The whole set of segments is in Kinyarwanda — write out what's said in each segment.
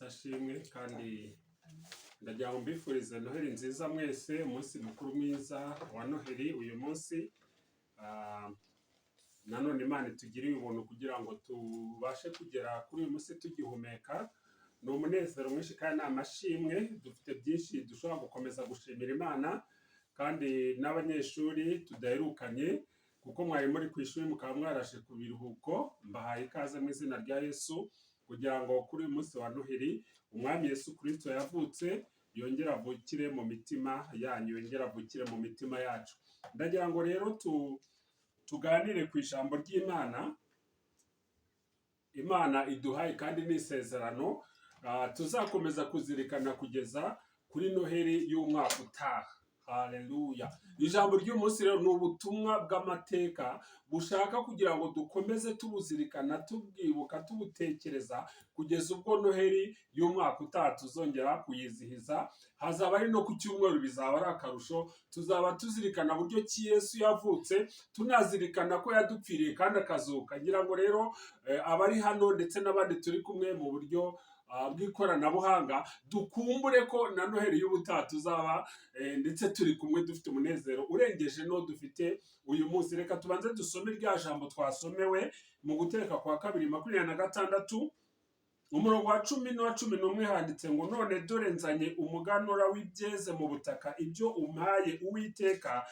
Yesu ashimwe. Kandi ndagira ngo mbifurize Noheli nziza mwese, umunsi mukuru mwiza wa Noheli uyu munsi. Nanone Imana itugiriye ubuntu kugira ngo tubashe kugera kuri uyu munsi tugihumeka. Ni umunezero mwinshi kandi ni amashimwe. Dufite byinshi dushobora gukomeza gushimira Imana. Kandi n'abanyeshuri tudaherukanye, kuko mwari muri ku ishuri mukaba mwaraje ku biruhuko, mbahaye ikaze mu izina rya Yesu, kugira ngo kuri uyu munsi wa Noheli Umwami Yesu Kirisito yavutse yongere avukire mu mitima yanyu, yongere avukire mu mitima yacu. Ndagira ngo rero tuganire ku ijambo ry'Imana Imana iduhaye, kandi ni isezerano tuzakomeza kuzirikana kugeza kuri Noheli y'umwaka utaha. Haleluya! Ijambo ry'umunsi rero ni ubutumwa bw'amateka bushaka kugira ngo dukomeze tubuzirikana, tubwibuka, tubutekereza kugeza ubwo Noheli y'umwaka utaha tuzongera kuyizihiza. Hazaba ari no ku cyumweru, bizaba ari akarusho. Tuzaba tuzirikana buryo ki Yesu yavutse, tunazirikana ko yadupfiriye kandi akazuka. Ngira ngo rero abari hano ndetse n'abandi turi kumwe mu buryo bw'ikoranabuhanga, dukumbure ko na Noheli y'ubutaha tuzaba ndetse turi kumwe, dufite umunezero urengeje no dufite uyu munsi. Reka tubanze dusome rya jambo twasomewe mu Gutegeka kwa Kabiri 26, umurongo wa 10 n'uwa 11. Handitse ngo: "None dore nzanye umuganura w'ibyeze mu butaka, ibyo umpaye Uwiteka,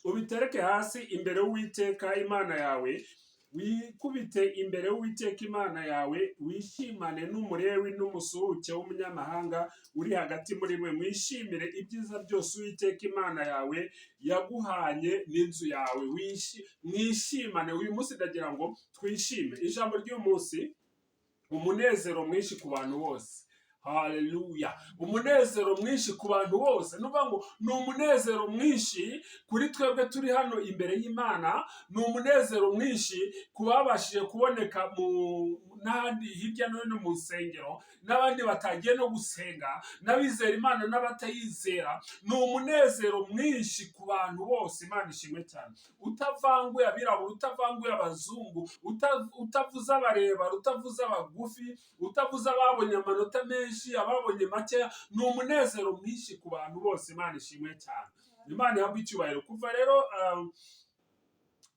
ubitereke hasi imbere y'Uwiteka Imana yawe, wikubite imbere y'Uwiteka Imana yawe, wishimane n'Umulewi n'umusuhuke w'umunyamahanga uri hagati muri mwe, mwishimire ibyiza byose Uwiteka Imana yawe yaguhanye n'inzu yawe." Mwishimane. Uyu munsi ndagira ngo twishime. Ijambo ry'uyu munsi: umunezero mwinshi ku bantu bose. Haleluya! Umunezero mwinshi ku bantu bose. Ni ukuvuga ngo ni umunezero mwinshi kuri twebwe turi hano imbere y'Imana, ni umunezero mwinshi ku babashije kuboneka mu n'ahandi hirya no hino mu nsengero, n'abandi batagiye no gusenga, n'abizera Imana n'abatayizera. Ni umunezero mwinshi ku bantu bose. Imana ishimwe cyane. Utavanguye abirabura, utavanguye abazungu, utavuze abarebare, utavuze abagufi, utavuze ababonye amanota menshi, ababonye makeya, ni umunezero mwinshi ku bantu bose. Imana ishimwe cyane, Imana ihabwe icyubahiro. Kuva rero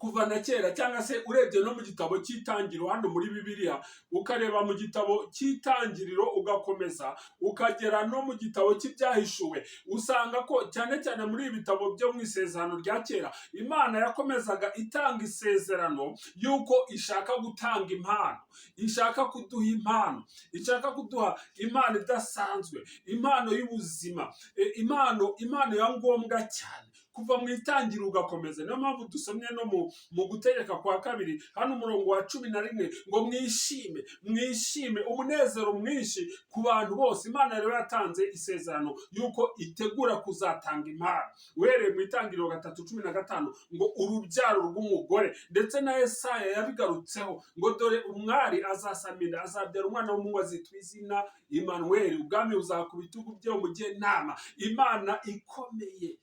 kuva na kera, cyangwa se urebye no mu gitabo cy'Itangiriro hano muri Bibiliya, ukareba mu gitabo cy'Itangiriro, ugakomeza ukagera no mu gitabo cy'Ibyahishuwe, usanga ko cyane cyane muri ibi bitabo byo mu Isezerano rya Kera, Imana yakomezaga itanga isezerano y'uko ishaka gutanga impano, ishaka kuduha impano, ishaka kuduha impano idasanzwe, impano y'ubuzima, impano ya ngombwa cyane, kuva mu itangiriro ugakomeza. Niyo mpamvu dusomye no mu Gutegeka kwa Kabiri hano, umurongo wa 11, ngo mwishime, mwishime, umunezero mwinshi ku bantu bose. Imana rero yatanze isezerano y'uko itegura kuzatanga impano, uhereye mu Itangiriro 3:15, ngo urubyaro rw'umugore. Ndetse na Yesaya yabigarutseho ngo: "Dore umwari azasama inda, azabyara umwana w'umuhungu, azitwa izina Imanuweli, ubwami buzaba ku bitugu bye, umujyanama, Imana ikomeye."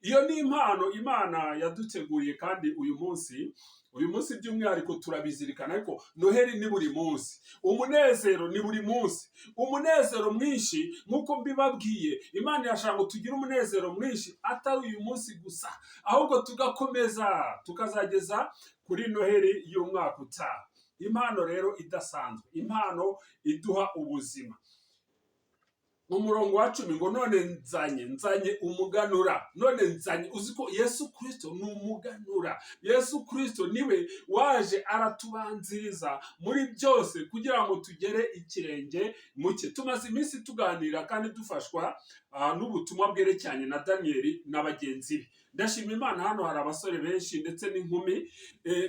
Iyo ni impano Imana yaduteguriye. Kandi uyu munsi by'umwihariko turabizirikana, ariko Noheli ni buri munsi, umunezero ni buri munsi, umunezero mwinshi. Nk'uko mbibabwiye, Imana irashaka ngo tugire umunezero mwinshi, atari uyu munsi gusa, ahubwo tugakomeza tukazageza kuri Noheli y'umwaka utaha. Impano rero idasanzwe, impano iduha ubuzima. Umurongo wa 10 ngo: "None nzanye umuganura, none nzanye." Uzi ko Yesu Kirisito ni umuganura? Yesu Kirisito niwe waje aratubanziriza muri byose kugira ngo tugere ikirenge mu cye. Tumaze iminsi tuganira kandi dufashwa n'ubutumwa bwerekeranye na Daniyeli na bagenzi be. Ndashima Imana, hano hari abasore benshi ndetse n'inkumi,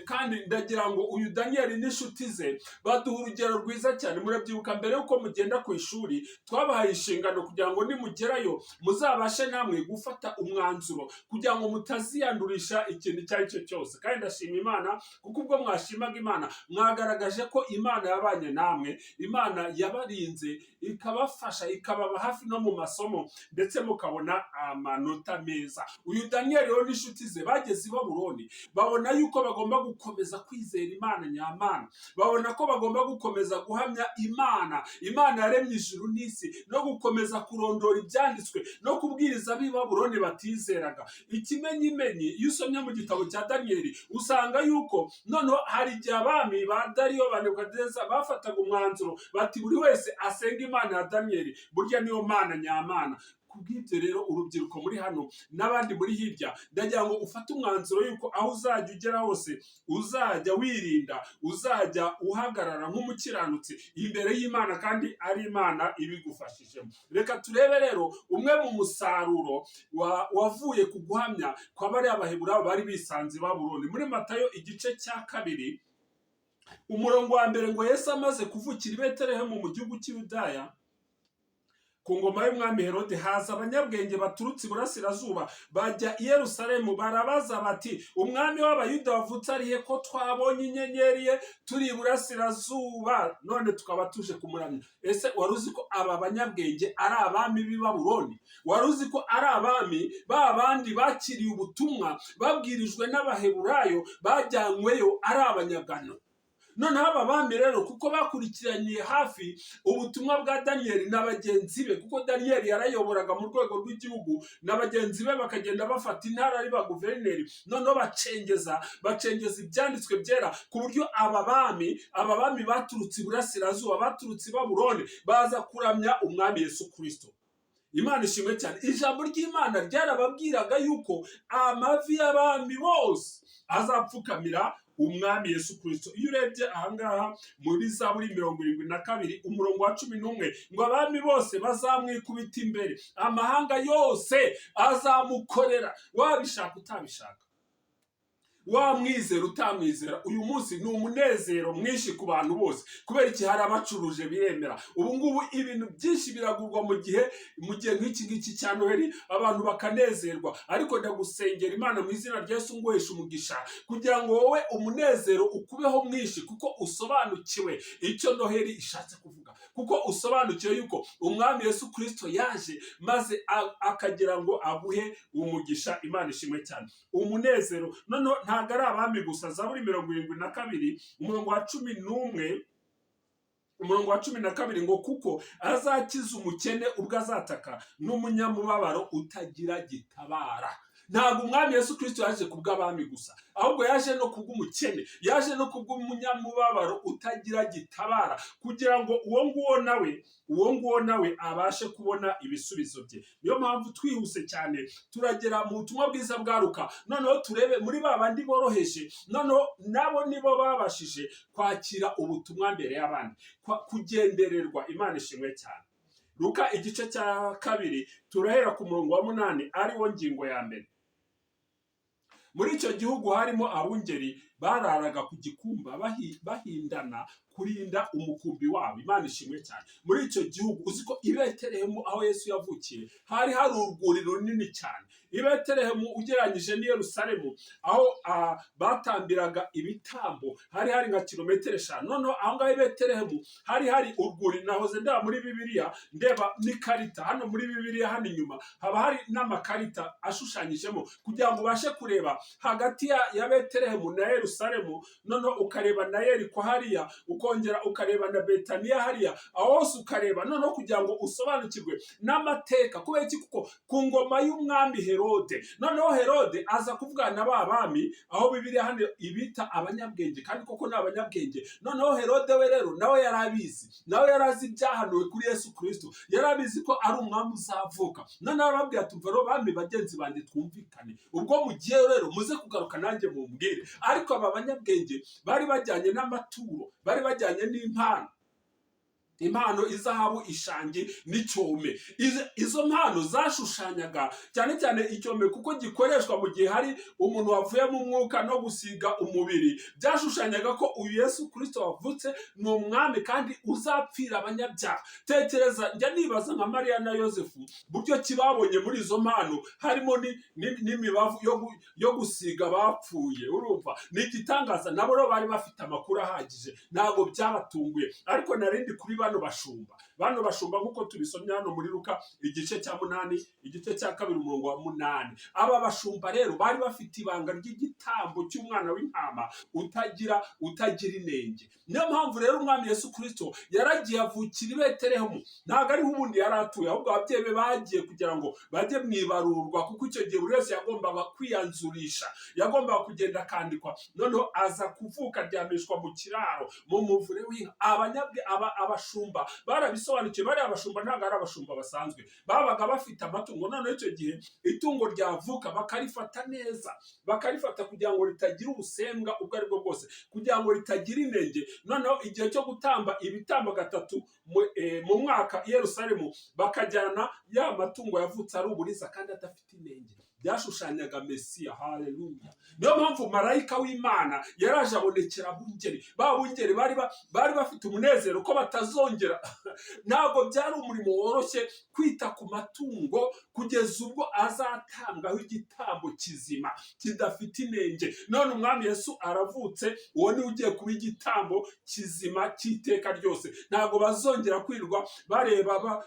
kandi ndagira ngo uyu Daniyeli n'inshuti ze baduha urugero rwiza cyane. Murabyibuka, mbere y'uko mugenda ku ishuri twabahaye inshingano kugira ngo nimugerayo muzabashe namwe gufata umwanzuro, kugira ngo mutaziyandurisha ikintu icyo ari cyo cyose. Kandi ndashima Imana kuko ubwo mwashimaga Imana, mwagaragaje ko Imana yabanye namwe, Imana yabarinze, ikabafasha, ikababa hafi no mu masomo, ndetse mukabona amanota meza. Uyu Daniyeli rero yari umwe muri abo. Daniyeli rero n'inshuti ze bageze i Babuloni, babona yuko bagomba gukomeza kwizera Imana nyamana, babona ko bagomba gukomeza guhamya Imana, Imana yaremye ijuru n'isi, no gukomeza kurondora ibyanditswe no kubwiriza ab'i Babuloni batizeraga. Ikimenyimenyi, iyo usomye mu gitabo cya Daniyeli, usanga yuko noneho hari igihe abami ba Dariyo, ba Nebukadineza bafataga umwanzuro bati: "Buri wese asenga Imana ya Daniyeli, burya niyo Mana nyamana." Kubw'ibyo rero, urubyiruko muri hano n'abandi muri hirya, ndagira ngo ufate umwanzuro yuko aho uzajya ugera hose uzajya wirinda, uzajya uhagarara nk'umukiranutsi imbere y'Imana, kandi ari Imana ibigufashijemo. Reka turebe rero umwe mu musaruro wavuye ku guhamya kwa bariya Baheburayo bari bisanze i Babuloni. Muri Matayo igice cya 2, umurongo wa 1, ngo: "Yesu amaze kuvukira i Betelehemu mu gihugu cy'i Yudaya, ku ngoma y'umwami Herode, haza abanyabwenge baturutse iburasirazuba, bajya i Yerusalemu, barabaza bati: 'Umwami w'Abayuda wavutse arihe, ko twabonye inyenyeri ye turi iburasirazuba, none tukaba tuje kumuramya?'" Ese wari uzi ko aba banyabwenge ari abami b'i Babuloni? Wari uzi ko ari abami ba bandi bakiriye ubutumwa babwirijwe n'Abaheburayo bajyanyweyo ari abanyagano? Noneho aba bami rero, kuko bakurikiraniye hafi ubutumwa bwa Daniyeli na bagenzi be, kuko Daniyeli yarayoboraga mu rwego rw'igihugu na bagenzi be bakagenda bafata intara ari ba guverineri, noneho bacengeza ibyanditswe byera, ku buryo aba bami baturutse iburasirazuba, baturutse i Babuloni, baza kuramya umwami Yesu Kirisito. Imana ishimwe cyane. Ijambo ry'Imana ryarababwiraga yuko amavi y'abami bose azapfukamira umwami Yesu Kirisito. Iyo urebye ahangaha muri Zaburi 72, umurongo wa 11, ngo: "Abami bose bazamwikubita imbere, amahanga yose azamukorera." Wabishaka utabishaka, wamwizera utamwizera, uyu munsi ni umunezero mwinshi ku bantu bose. Kubera iki? Hari abacuruje biremera. Ubu ngubu ibintu byinshi biragurwa mu gihe nk'iki ngiki cya Noheli, abantu bakanezerwa. Ariko ndagusengera Imana mu izina rya Yesu, nguhesha umugisha kugira ngo wowe umunezero ukubeho mwinshi, kuko usobanukiwe icyo Noheli ishatse kuvuga, kuko usobanukiwe yuko umwami Yesu Kirisito yaje maze akagira ngo aguhe umugisha. Imana ishimwe cyane. Umunezero noneho ntabwo ari abami gusa. Zaburi 72, umurongo wa 11, umurongo wa 12, ngo: "Kuko azakiza umukene ubwo azataka, n'umunyamubabaro utagira gitabara." Ntabwo umwami Yesu Kirisito yaje kubw'abami gusa, ahubwo yaje no kubw'umukene, yaje no kubw'umunyamubabaro utagira gitabara, kugira ngo uwo nguwo nawe abashe kubona ibisubizo bye. Niyo mpamvu twihuse cyane turagera mu butumwa bwiza bwa Luka, noneho turebe muri ba bandi boroheje, noneho nabo nibo babashije kwakira ubutumwa mbere y'abandi, kugendererwa. Imana ishimwe cyane. Luka igice cya 2, turahera ku murongo wa 8, ari wo ngingo ya mbere. "Muri icyo gihugu harimo abungeri bararaga ku gikumba, bahindana kurinda umukumbi wabo." Imana ishimwe cyane. Muri icyo gihugu, uzi ko i Betelehemu aho Yesu yavukiye hari hari urwuri runini cyane? I Betelehemu ugereranyije n'i Yerusalemu aho batambiraga ibitambo, hari hari nka kilometero 5. Noneho aho ngaho i Betelehemu hari hari urwuri. Nahoze ndeba muri Bibiliya, ndeba n'ikarita hano muri Bibiliya. Hano inyuma haba hari n'amakarita ashushanyijemo kugira ngo ubashe kureba hagati ya Betelehemu na Yerusalemu, noneho ukareba na Yeriko hariya, ukongera ukareba na Betaniya hariya, aho hose ukareba, noneho kugira ngo usobanukirwe n'amateka. Kubera iki? Kuko ku ngoma y'umwami Herode, noneho Herode aza kuvugana na ba bami, aho Bibiliya hano ibita abanyabwenge, kandi koko ni abanyabwenge. Noneho Herode we rero nawe yari abizi, nawe yari azi ibyahanuwe kuri Yesu Kirisito, yari abizi ko ari umwami uzavuka. Noneho arababwira ati: "Umva rero bami bagenzi banjye, twumvikane. Ubwo mugiye rero, muze kugaruka nanjye mumbwire." Ariko aba banyabwenge bari bajyanye n'amaturo, bari bajyanye n'impano, impano izahabu, ishangi n'icyome. Izo mpano zashushanyaga cyane cyane icyome, kuko gikoreshwa mu gihe hari umuntu wavuye mu mwuka no gusiga umubiri. Byashushanyaga ko uyu Yesu Kirisito wavutse ni umwami kandi uzapfira abanyabyaha. Tekereza, njya nibaza nka Mariya na Yosefu buryo ki babonye muri izo mpano harimo n'imibavu yo gusiga abapfuye. Urumva ni igitangaza. Nabo rero bari bafite amakuru ahagije, ntabwo byabatunguye. Ariko narindi kuri bariya bano bashumba. Bano bashumba, nk'uko tubisomye hano muri Luka igice cya 8, igice cya 2, umurongo wa 8. Aba bashumba rero bari bafite ibanga ry'igitambo cy'umwana w'intama utagira inenge. Niyo mpamvu rero Umwami Yesu Kirisito yaragiye avukira i Betelehemu. Ntabwo ariho ubundi yari atuye, ahubwo ababyeyi be bagiye kugira ngo bajye mu ibarurwa, kuko icyo gihe buri wese yagombaga kwiyanzurisha, yagombaga kugenda akandikwa. Noneho aza kuvuka aryamishwa mu kiraro, mu muvure w'inka. Abanyabwe aba abashumba barabisobanukiwe. Bariya abashumba ntabwo ari abashumba basanzwe, babaga bafite amatungo. Noneho icyo gihe itungo ryavuka bakarifata neza, bakarifata kugira ngo ritagira ubusembwa ubwo ari bwo bwose, kugira ngo ritagira inenge. Noneho igihe cyo gutamba ibitambo gatatu mu mwaka i Yerusalemu, bakajyana ya matungo yavutse ari uburiza kandi adafite inenge, byashushanyaga Mesiya. Haleluya! Niyo mpamvu marayika w'Imana yaraje abonekera abungeri. Ba bungeri bari bafite umunezero ko batazongera. Ntabwo byari umurimo woroshye kwita ku matungo kugeza ubwo azatangwaho igitambo kizima kidafite inenge. None Umwami Yesu aravutse, uwo niwe ugiye kuba igitambo kizima cy'iteka ryose. Ntabwo bazongera kwirirwa bareba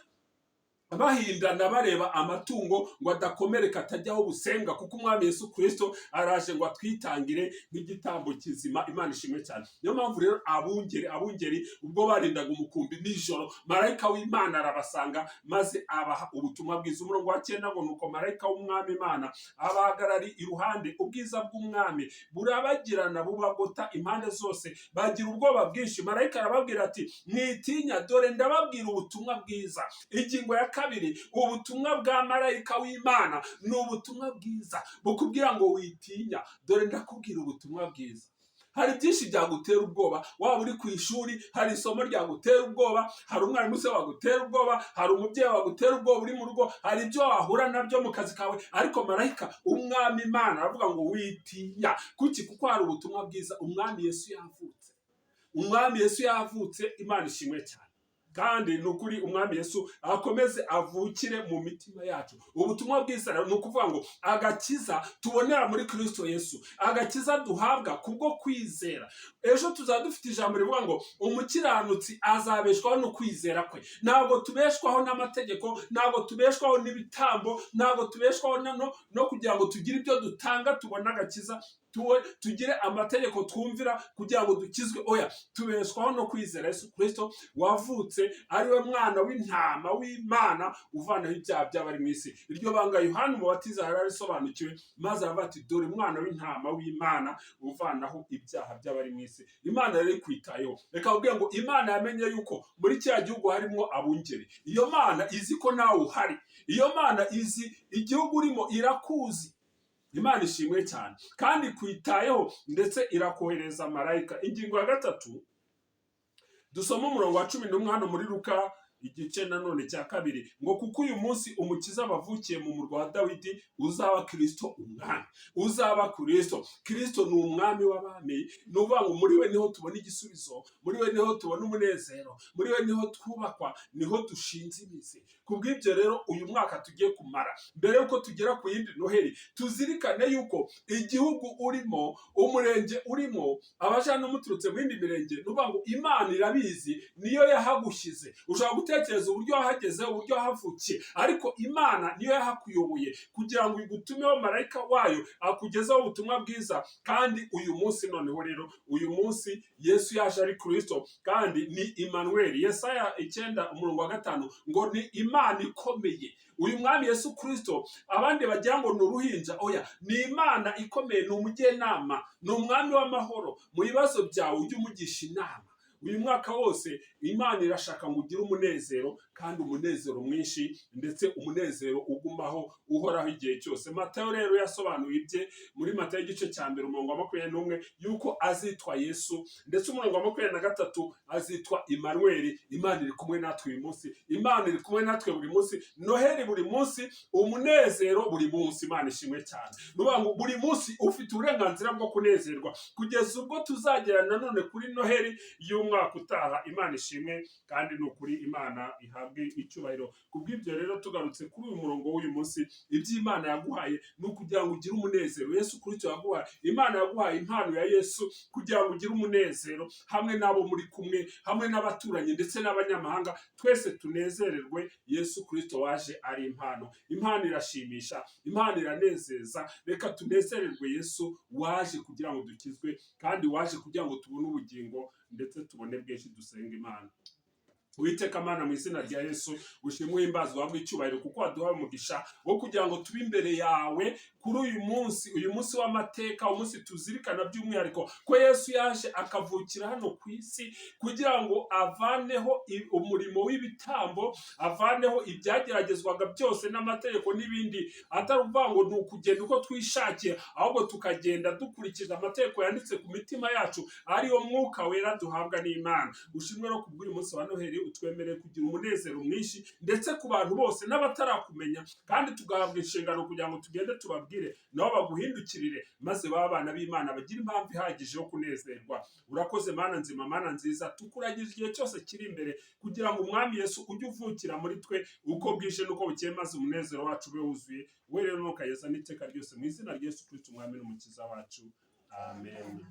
bahindana, bareba amatungo ngo adakomereka, atajyaho ubusembwa, kuko Umwami Yesu Kirisito araje ngo atwitangire nk'igitambo kizima. Imana ishimwe cyane. Niyo mpamvu rero abungeri ubwo barindaga umukumbi nijoro, marayika w'Imana arabasanga maze abaha ubutumwa bwiza. Umurongo wa 9 ngo: "Nuko marayika w'Umwami Imana abahagarari iruhande, ubwiza bw'Umwami burabagirana bubagota impande zose, bagira ubwoba bwinshi. Marayika arababwira ati: 'Mwitinya, dore ndababwira ubutumwa bwiza.'" Ingingo ya 2: ubutumwa bwa marayika w'Imana ni ubutumwa bwiza bukubwira ngo witinya, dore ndakubwira ubutumwa bwiza. Hari byinshi byagutera ubwoba. Waba uri ku ishuri, hari isomo ryagutera ubwoba, hari umwarimu se wagutera ubwoba, hari umubyeyi wagutera ubwoba, uri mu rugo hari ibyo wahura nabyo mu kazi kawe, ariko marayika Umwami Imana aravuga ngo witinya. Kuki? Kuko hari ubutumwa bwiza. Umwami Yesu yavutse, Umwami Yesu yavutse. Imana ishimwe cyane. Kandi ni ukuri, Umwami Yesu akomeze avukire mu mitima yacu. Ubutumwa bwiza rero ni ukuvuga ngo agakiza tubonera muri Kirisito Yesu, agakiza duhabwa kubwo kwizera. Ejo tuzaba dufite ijambo rivuga ngo umukiranutsi azabeshwaho no kwizera kwe. Ntabwo tubeshwaho n'amategeko, ntabwo tubeshwaho n'ibitambo, ntabwo tubeshwaho no kugira ngo tugire ibyo dutanga tubone agakiza, tugire amategeko twumvira kugira ngo dukizwe. Oya, tubeshwaho no kwizera Yesu Kirisito wavutse ari we mwana w'intama w'Imana uvanaho ibyaha by'abari mu isi. Iryo banga Yohani Umubatiza yari arisobanukiwe, maze aravuga ati: "Dore umwana w'intama w'Imana uvanaho ibyaha by'abari mu isi." Imana rero ikwitayeho. Reka nkubwire ngo Imana yamenye yuko muri kiriya gihugu harimo abungeri. Iyo Mana izi ko nawe uhari, iyo Mana izi igihugu urimo, irakuzi. Imana ishimwe cyane, kandi ikwitayeho, ndetse irakohereza marayika. Ingingo ya 3, dusoma umurongo wa 11 hano muri Luka igice nanone cya 2, ngo: "Kuko uyu munsi Umukiza wavukiye mu murwa wa Dawidi, uzaba Kirisito Umwami." Uzaba Kirisito. Kirisito ni Umwami w'abami. Ni ukuvuga ngo muri we niho tubona igisubizo, muri we niho tubona umunezero, muri we niho twubakwa, niho dushinze imizi. Ku bw'ibyo rero, uyu mwaka tugiye kumara mbere y'uko tugera ku yindi Noheli, tuzirikane yuko igihugu urimo, umurenge urimo, abajana muturutse mu yindi mirenge, ni ukuvuga ngo Imana irabizi, niyo yahagushyize. Ushobora gutekereza uburyo wahageze, uburyo wahavukiye, ariko Imana niyo yahakuyoboye kugira ngo igutumeho marayika wayo akugezeho ubutumwa bwiza. Kandi uyu munsi noneho rero, uyu munsi Yesu yaje ari Kirisito kandi ni Immanuel. Yesaya 9 umurongo wa 5 ngo ni Imana ikomeye. Uyu Mwami Yesu Kirisito abandi bagira ngo ni uruhinja, oya, ni Imana ikomeye, ni umujyanama, ni Umwami w'amahoro. Mu bibazo byawe ujye umugisha inama. Uyu mwaka wose Imana irashaka ngo ugire umunezero, kandi umunezero mwinshi, ndetse umunezero ugumaho, uhoraho igihe cyose. Matayo rero yasobanuye ibye muri Matayo igice cya 1 umurongo wa 21, yuko azitwa Yesu, ndetse umurongo wa 23 azitwa Immanuel, Imana iri kumwe natwe. Uyu munsi Imana iri kumwe natwe buri munsi. Noheli buri munsi, umunezero buri munsi. Imana ishimwe cyane. Ni ukuvuga ngo buri munsi ufite uburenganzira bwo kunezerwa kugeza ubwo tuzagera nanone kuri Noheli y'umwaka utaha. Imana ishimwe, kandi ni ukuri Imana ihabwe Ihabwe icyubahiro. Kubw'ibyo rero, tugarutse kuri uyu murongo w'uyu munsi, iby'Imana yaguhaye ni ukugira ngo ugire umunezero. Yesu Kristo yaguhaye, Imana yaguhaye impano ya Yesu kugira ngo ugire umunezero hamwe n'abo muri kumwe, hamwe n'abaturanyi ndetse n'abanyamahanga, twese tunezererwe Yesu Kristo waje ari impano. Impano irashimisha, impano iranezeza. Reka tunezererwe Yesu waje kugira ngo dukizwe, kandi waje kugira ngo tubone ubugingo, ndetse tubone bwinshi. Dusenga Imana. Uwiteka Mana, mu izina rya Yesu, ushimwe, uhimbazwe, uhabwe icyubahiro, kuko waduhaye umugisha wo kugira ngo tube imbere yawe kuri uyu munsi, uyu munsi w'amateka, umunsi tuzirikana by'umwihariko ko Yesu yaje akavukira hano ku isi kugira ngo avaneho umurimo w'ibitambo, avaneho ibyageragezwaga byose n'amategeko n'ibindi. Atari ukuvuga ngo ni ukugenda uko twishakiye, ahubwo tukagenda dukurikije amategeko yanditse ku mitima yacu, ariyo Mwuka Wera duhabwa n'Imana. Ushimwe rero kubw'uyu munsi wa Noheli, utwemereye kugira umunezero mwinshi, ndetse ku bantu bose n'abatarakumenya, kandi tugahabwa inshingano kugira ngo tugende tubabwire, nabo baguhindukirire, maze babe abana b'Imana, bagire impamvu ihagije yo kunezerwa. Urakoze, Mana nzima, Mana nziza. Tukuragije igihe cyose kiri imbere kugira ngo Umwami Yesu ujye uvukira muri twe uko bwije n'uko bukeye, maze umunezero wacu ube wuzuye. We rero ntukageza n'iteka ryose, mu izina rya Yesu Kristo, Umwami n'Umukiza wacu, amen.